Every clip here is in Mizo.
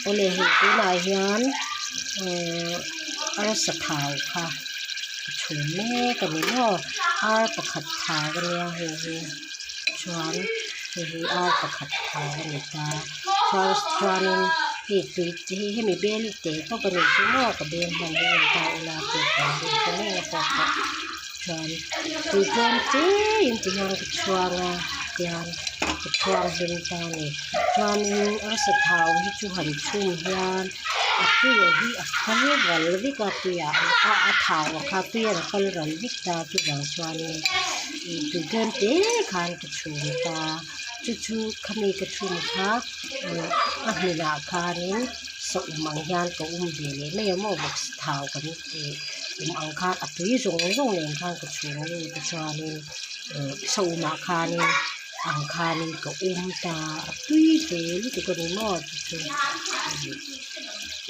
Awle hei tunah hian uhh arsa thau kha a chhum mek a ni maw ar pakhat thau a nia hei hi chuan hei hi ar pakhat thau a ni ta chuan chuanin hei tui te hi hemi bel hi te tawp a nih chu maw ka bel hman hi en ta ula chuan tui tlem te in ti hian ka chhuang a tihian ka chhuang hlim ta a ni chuanin arsa thau hi chu han chhum hian a tui hi a kal ral vek a tuiah a thau a kha tui a kal ral vek ta chuvang chuanin ih tui tlem te khan ka chhum ta chu chu khami ka chhum kha a hmunah khanin saum ang hian ka um ve leh mai a maw vawksa thau kan tih um ang khan a tui zawng zawng nen khan ka chhung lut a chuanin ih saumah khanin ang khanin ka um ta a tui ve lutuk a ni maw chu chu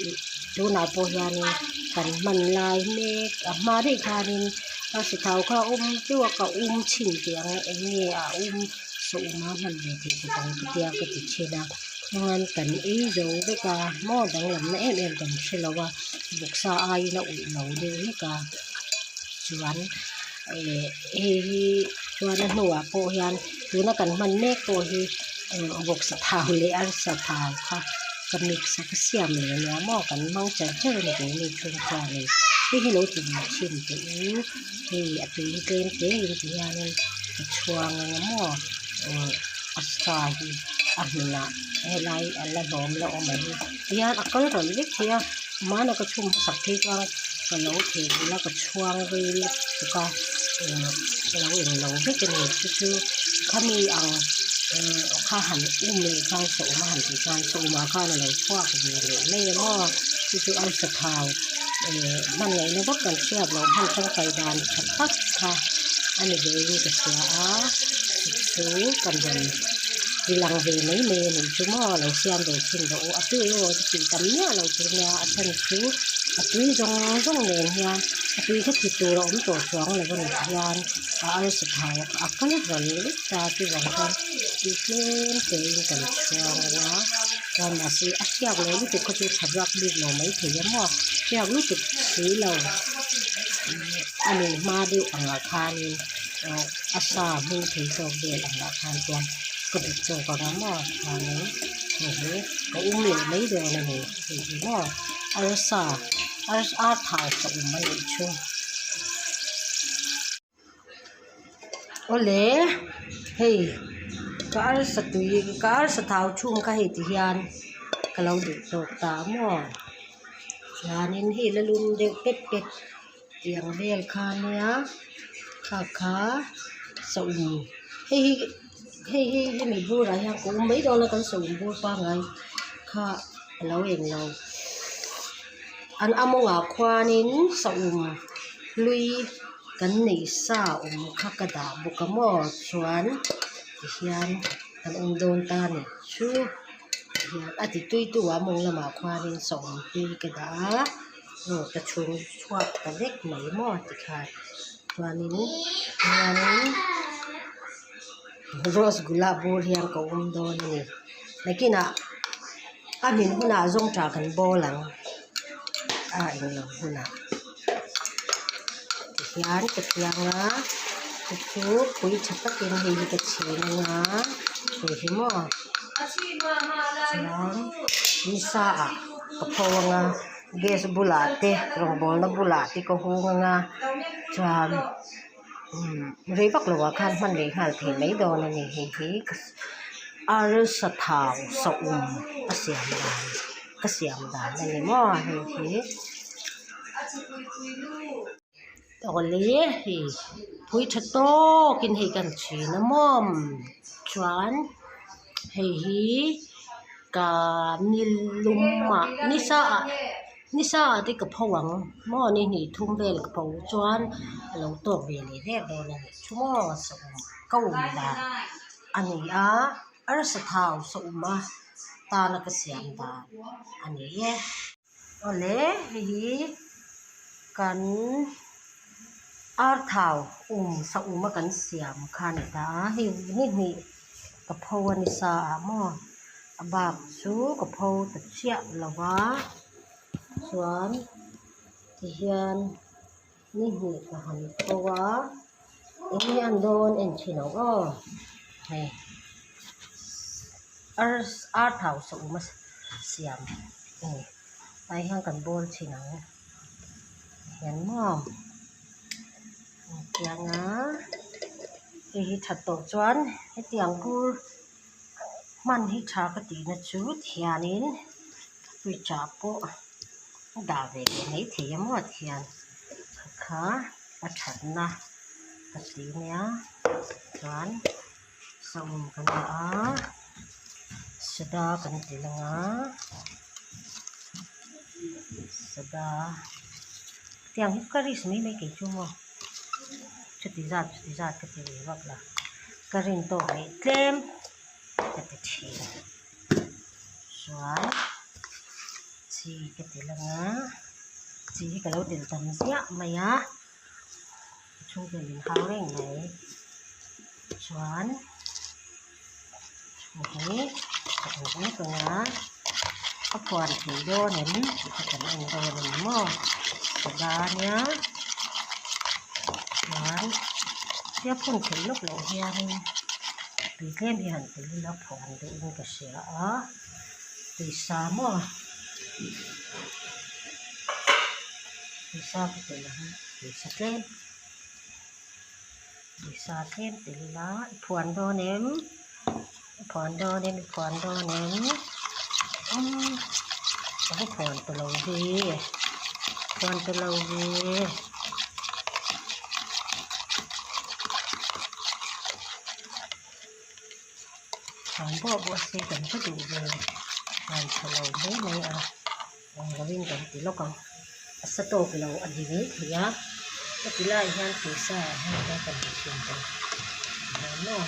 ih tunah pawh hianin kan hman lai mek a hma daih khanin arsa thau kha a um teuh a ka um chhin teh ang eng nge a um saum a hman ve theih bawk ang ka tia ka ti thin a chuan kan ei zo vek a maw danglamna em em kan hre lo a vawksa aiin a ulh lo deuh hlek a chuan eh hei hi chuan a hnuah pawh hian tuna kan hman mek pawh hi vawksa thau leh arsa thau kha ka mix a ka siam leh ania maw kan hmang char char a ni keini chhung chuanin hei hi lo ti ve thin teh u hei a tui hi tlem te in ti hianin ka chhuang anga maw a sa hi a hmunah helai a la hlawm la awm ang tihian a kal ral vek thei a mahna ka chhum hmasak phei chuan ka lo thei bul a ka chhuang vei lutuk a a lo englo vek a ni chu chu khami ang kha han um leh khan saum a han tih chuan saumah khan a lo chhuak ve leh mai a maw chu chu arsa thau hman ngaihna vak kan hriat loh hman tangkai dan tha tak kha a ni ve in ka hria a chu kan rawn ti lang ve mai mai a nih chu maw lo siam ve thin rawh u a tui erawh chu tih tam miah lo tur nia a chhan chu a tui zawng zawng nen hian a tui kha thi tur a awm tawh chuang lo a nih hian a arsa thau a kal ral vek ta chuvang chuan tih tlem te in kan chhuang ang a chuan mahse a hriak lo lutuk kha chu tha vak bik lo maithei a maw hriak lutuk si lo a nih hma deuh angah khanin a sa hming thei zawk vel angah khan chuan ka duh zawk ang a maw chuanin hei hi ka um leh mai dawn a ni hei hi maw arsa ar thau ka um a nih chu. Awle hei ka arsa tui ka arsa thau chhung kha hei ti hian ka lo duh tawk ta maw chuanin hei la lum deuh pet pet tiang vel kha nia kha kha saum hei hi hei hi hemi burah hian ka awm mai dawn a kan saum bur pangngai kha a lo englo an a mawngah khuanin saum hlui kan neih sa awm kha ka dah bawk a maw chuan tihian kan awm dawn ta a ni chu tihian a ti tui tu ah mawng lamah khuanin saum hlui ka dah a aw ka chhung chhuak ta vek mai maw tikhan chuanin hianin rose gula bur hian ka awm dawn a ni nakinah a hmin hunah zawngṭah kan bawl ang a englo hunah tihian ka thiang a chu chu pui tha takin hei hi ka chhin anga hei hi maw chuan nisa ah ka pho anga gas bulah te rawngbawlna bulah te ka hung anga chuan rei vak lovah khan hman leh nghal thei mai dawn a ni hei hi arsa thau saum a siam dan ka siam dan a ni maw hei hi awle hei phui tha tawkin hei kan chhin a maw chuan hei hi ka nilum ah nisa ah nisa ah te ka pho ang maw ni hnih thum vel ka pho chuan a lo tawk ve leh der dawn a nih chu maw saum ka um dan a ni a arsa thau saum a tana ka siam dan a ni e. Awle hei hi kan ar thau um saum a kan siam kha a ni ta a hei ni hnih ka pho a ni sa ah maw. A bak chu ka pho ta chiah lo va chuan tihian ni hnih ka han pho a eng nge an dawn en thin ang aw hei ar thau saum a siam a ni tah hian kan bawl thin ang hian maw engtiang a hei hi that tawh chuan hetiang bur. Hman hi tha ka tihna chu thianin fridge ah pawh a dah ve leh mai thei a maw thian kha kha a thatna ka ti nia chuan sawm kan dah a soda kan ti lang a soda tiang hi ka risk mai mai kei chu maw chuti zat chuti zat ka ti ve vak la. Ka rin tawk leh tlem ka ti thin chuan chi ka ti lang a chi hi ka lo tel tam ziah mai a a chhungte min hau reng mai chuan hei hi ka en vek ang a a phuan thei dawn em tih kha kan en dawn a ni maw sada nia chuan tia phun theih lawk loh hianin tui tlem hi han telh ila phuan duhin ka hria a tui sa maw tui sa ka telh ang tui sa tlem. Sa tlem tel ila i phuan dawn em i phuan dawn em i phuan dawn em umm ka va phuan ta lo ve phuan ta lo ve. Phuan buah buah se kan va duh ve phuan tha lo hle mai a eng lovin kan ti lawk ang. A sa tawk lo a ni mai thei a heti lai hian pawisa ah hian ka kan ti thin tawh a maw.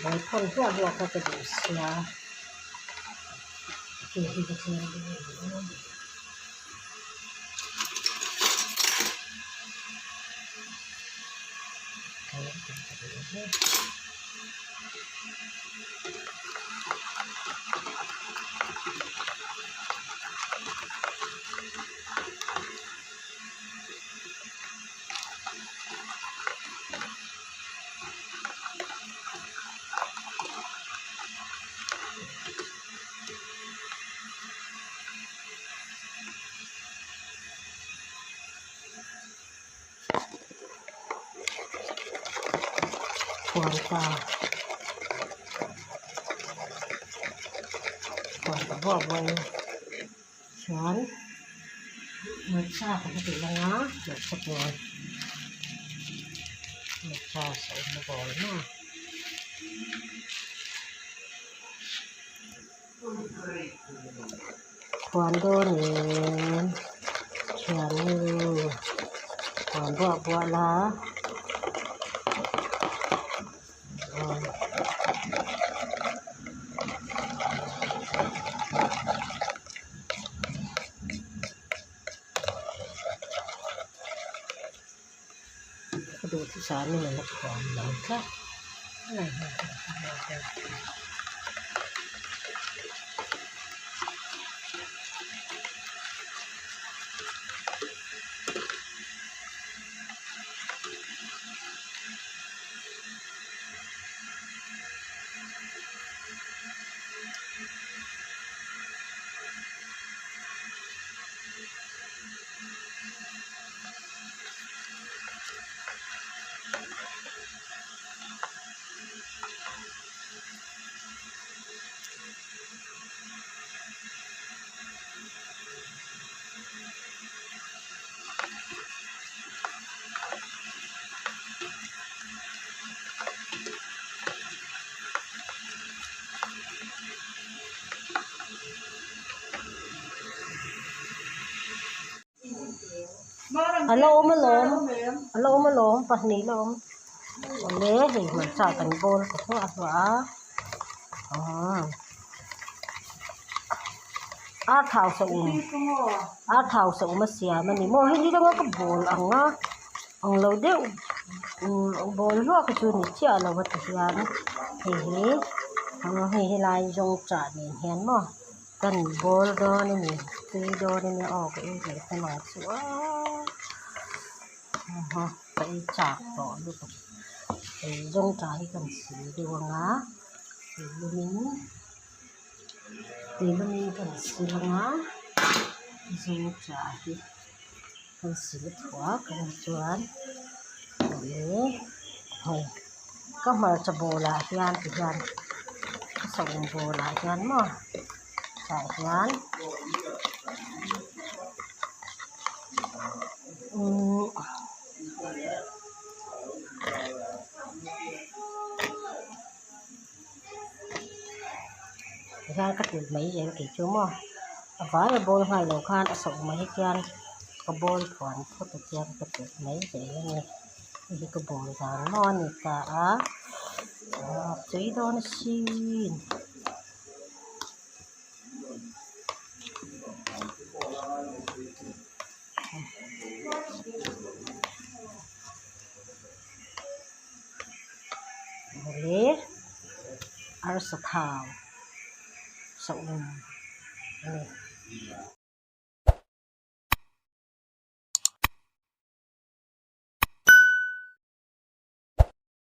Vai phawn hluah hluah kha ka duh sia hei hi ka thleng dawn a ni a. Phuan ta phuan ta buah buah in chuan hmarcha ka hmu tih lang a hmarcha pawl hmarcha sawmna bawl maw. Phuan dawn in thiannu phuan buah buah la ka duhthusam in a la phuan lo tlat. A la awm alawm a la awm alawm pahnih la awm awle hei hmarcha kan bawl ta hluah hluah a aw ar thau sa um ar thau sa um a siam a ni maw hei ni danga ka bawl ang a ang lo deuh umm bawl hluak hi chu ni chiah lo a ti hian hei hi hei helai zawngchah nen hian maw. Kan bawl dawn a ni tui dawn a nia aw ka ei leh hlawm ang chu aaa ka ei chak tawh lutuk ei zawng tah hi kan sil deuh ang a tui lumin tui lumin kan sil ang a zawng tah hi kan sil thuak ang chuan awle hei ka hmarcha bawl ah hian ti hian ka sawm bawl ah hian maw tah hian umm tihian ka tluk mai zel kei chu maw a vaia bawl nghal loh khan a sawm mai hian ka bawl phuan phawt a chuan ka tluk mai zel a ni. Hei hi ka bawl dan maw a ni ta a a tui dawn asin. Awle arsa thau saum a ni.